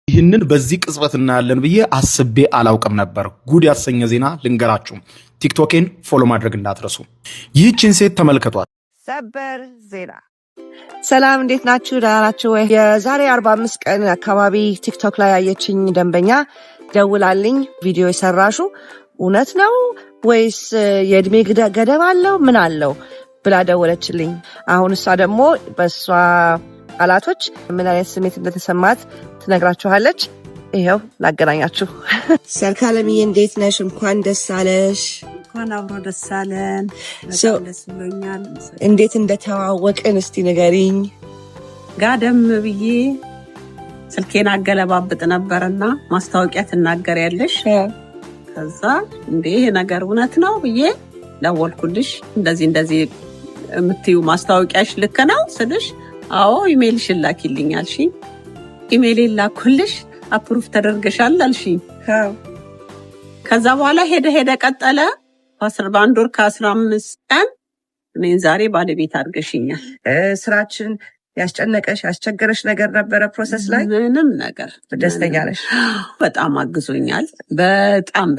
ይህንን በዚህ ቅጽበት እናያለን ብዬ አስቤ አላውቅም ነበር። ጉድ ያሰኘ ዜና ልንገራችሁ። ቲክቶኬን follow ማድረግ እንዳትረሱ። ይህችን ሴት ተመልከቷት። ሰበር ዜና። ሰላም፣ እንዴት ናችሁ? ደህና ናችሁ ወይ? የዛሬ 45 ቀን አካባቢ ቲክቶክ ላይ ያየችኝ ደንበኛ ደውላልኝ ቪዲዮ የሰራሹ እውነት ነው ወይስ የእድሜ ገደብ አለው ምን አለው ብላ ደወለችልኝ። አሁን እሷ ደግሞ በእሷ ቃላቶች ምን አይነት ስሜት እንደተሰማት ትነግራችኋለች። ይኸው ላገናኛችሁ። ሰርካለምዬ፣ እንዴት ነሽ? እንኳን ደስ አለሽ። እንኳን አብሮ ደስ አለን። በጣም ደስ ብሎኛል። እንዴት እንደተዋወቅን እስቲ ንገሪኝ። ጋደም ብዬ ስልኬን አገለባብጥ ነበርና ማስታወቂያ ትናገሪያለሽ። ከዛ እንዴ ይሄ ነገር እውነት ነው ብዬ ደወልኩልሽ። እንደዚህ እንደዚህ የምትዩ ማስታወቂያሽ ልክ ነው ስልሽ፣ አዎ ኢሜይልሽን ላኪልኝ አልሽኝ። ኢሜይሌን ላኩልሽ። Approve ተደርገሻል አልሽኝ። ከዛ በኋላ ሄደ ሄደ ቀጠለ። በ1 ወር ከ15 ቀን እኔን ዛሬ ባለቤት አድርገሽኛል። ስራችን ያስጨነቀሽ ያስቸገረሽ ነገር ነበረ process ላይ? ምንም ነገር። ደስተኛ ነሽ? በጣም አግዞኛል። በጣም።